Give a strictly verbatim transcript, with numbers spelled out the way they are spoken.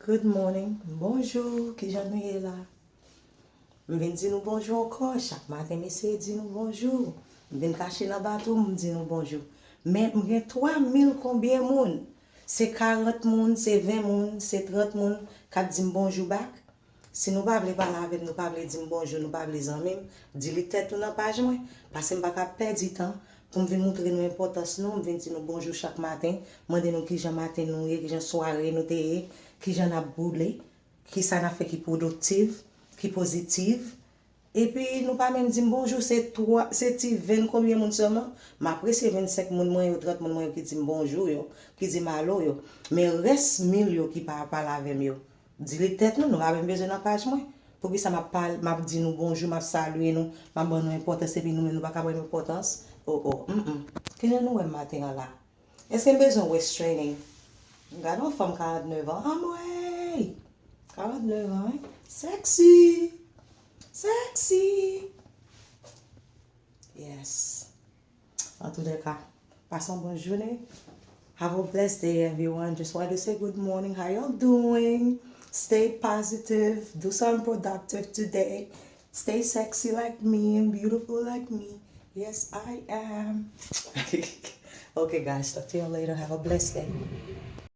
Good morning. Bonjou. Kijan nou ye la? M vin di nou bonjou ankò. Chak maten, m eseye di nou bonjou. M vin kache nan bathroom, m di nou bonjou. Men m gen twa mil konbyen moun? Se karant moun, se ven moun, se trant moun k ap di m bonjou back. Si nou pa vle pale avè m, nou pa vle di m bonjou, nou pa vle zanmi m, delete tèt nou nan paj mwen. Paske m pa ka pèdi tan pou m vin moutre nou enpòtans nou, m vin di nou bonjou chak maten, mande nou kijan maten nou ye, kijan sware nou te ye, kijan n ap boule, kisa n ap fè ki pwodiktif, ki pozitif. Epi nou pa menm di m bonjou, se twa, se ti ven konbyen moun sèlman. M apresye vennsenk moun mwen yo, trant moun mwen yo ki di m bonjou yo, ki di m alo yo. Men rès mil yo ki pa pale avè m yo, delete tèt nou, nou pa menm bezwen nan paj mwen. Poukisa m ap pale, m ap di nou bonjou, m ap salye nou, m ap ban nou enpòtans, epi nou menm nou pa ka ban m enpòtans? O, o, mm, mm. Kijan nou wè m maten an la? Èske m bezwen waist training? Gade yon fanm karantnèf an. Anmwey! Karantnèf an, wi. Sexy! Sexy! Yes. Antoulèka, pase yon bon jounen. Have a blessed day, everyone. Just wanted to say good morning. How y'all doing? Stay positive. Do something productive today. Stay sexy like me and beautiful like me. Yes, I am. Okay, guys, talk to y'all later. Have a blessed day.